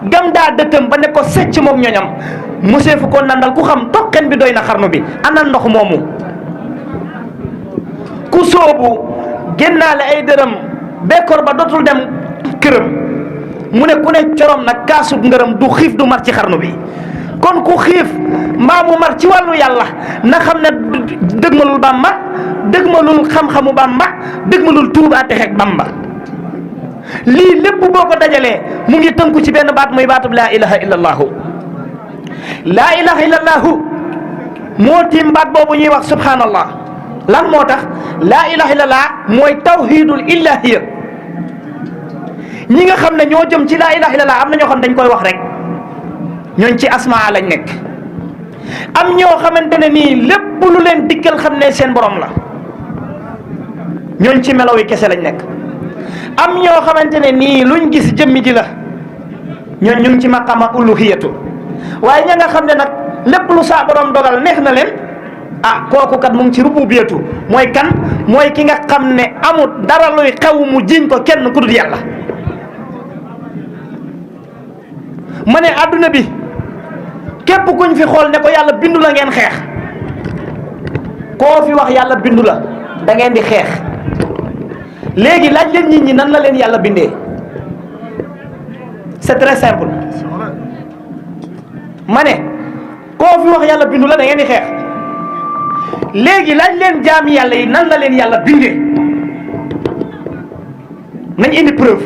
gam daa dëttam ba ne ko secc moom ñoñam mosee fu ko nandal ku xam toqen bi doy na xarnu bi ana ndox moomu ku soobu génnaale ay dërëm bekkoor ba dootul dem këram mu ne ku ne corom nag kaasub ngërëm du xiif du mar ci xarnu bi kon ku xiif mbaa mu mar ci wàllu yàlla na xam ne dëgmalul Bàmba dëgmalul xam-xamu Bàmba dëgmalul Tuubaa texeeg Bàmba lii lépp boo ko dajalee mu ngi tënku ci benn baat muy baatub laa ilaha illallahu laa ilaha illallahu moo tiim baat boobu ñuy wax subhanallah lan moo tax laa ilaha illallah mooy tawhidul ilahiya ñi nga xam ne ñoo jëm ci laa ilaha illallah am na ñoo xam dañ koy wax rek ñooñ ci asmaa lañ nekk am ñoo xamante ne nii lépp lu leen dikkal xam ne seen borom la ñooñ ci melaw yi kese lañ nekk am ñoo xamante ne nii luñ gis jëmmi ji la ñooñ ñu ngi ci maqama uluhiyatu waaye ña nga xam ne nag lépp lu saa borom dogal neex na leen ah kooku kat mu ngi ci rububiyatu mooy kan mooy ki nga xam ne amul dara luy xew mu jiñ ko kenn ku dul yàlla ma ne adduna bi képp kuñ fi xool ne ko yàlla bindu la ngeen xeex koo fi wax yàlla bindu la da ngeen di xeex léegi laaj leen nit ñi nan la leen yàlla bindee c'est très simple ma ne koo fi wax yàlla bindu la da ngeen di xeex léegi laaj leen jaami yàlla yi nan la leen yàlla bindee nañ indi preuve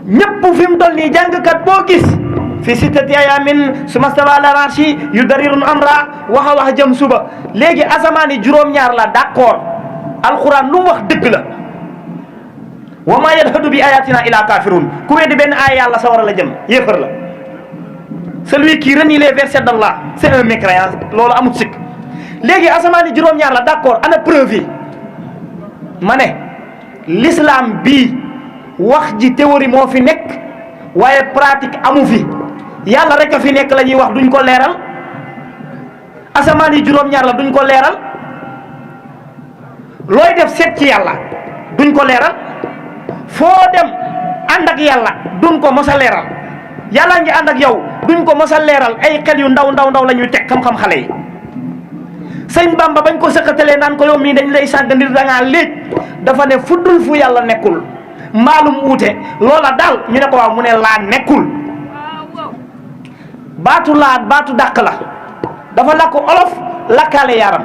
ñëpp fi mu toll nii jàngkat boo gis fi sittati ayaamin summa stawa ala arshi yudarirun amra wax a wax jëm suba léegi asamaan yi juróom-ñaar la d'accord alquran lu mu wax dëgg la wa ma yadhadu bi ayatina ila kafirun ku weddi benn aaya yàlla sa war a la jëm yéefar la celui qui renie les versets d'Allah c'est un mécréant loolu amut sikk léegi asamaan yi juróom-ñaar la d'accord ana preuve yi ma ne l'islam bii wax ji théorie moo fi nekk waaye pratique amu fi yàlla rek a fi nekk la ñuy wax duñ ko leeral asamaan yi juróom-ñaar la duñ ko leeral looy def seet ci yàlla duñ ko leeral foo dem ànd ak yàlla duñ ko mos a leeral yàlla ngi ànd ak yow duñ ko mos a leeral ay xel yu ndaw la ñuy teg xam-xam xale yi sëñ Bamba bañ ko sëqatalee naan ko yow mii dañ lay sànq ndir dangaa léej dafa ne fuddul fu yàlla nekkul maalum uute loola daal ñu ne ko waaw mu ne laa nekkul baatu laa baatu dàq la dafa lakk olof lakkaale yaram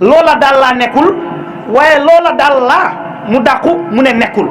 loola daal laa nekkul waaye loola daal laa mu dàqu mu ne nekkul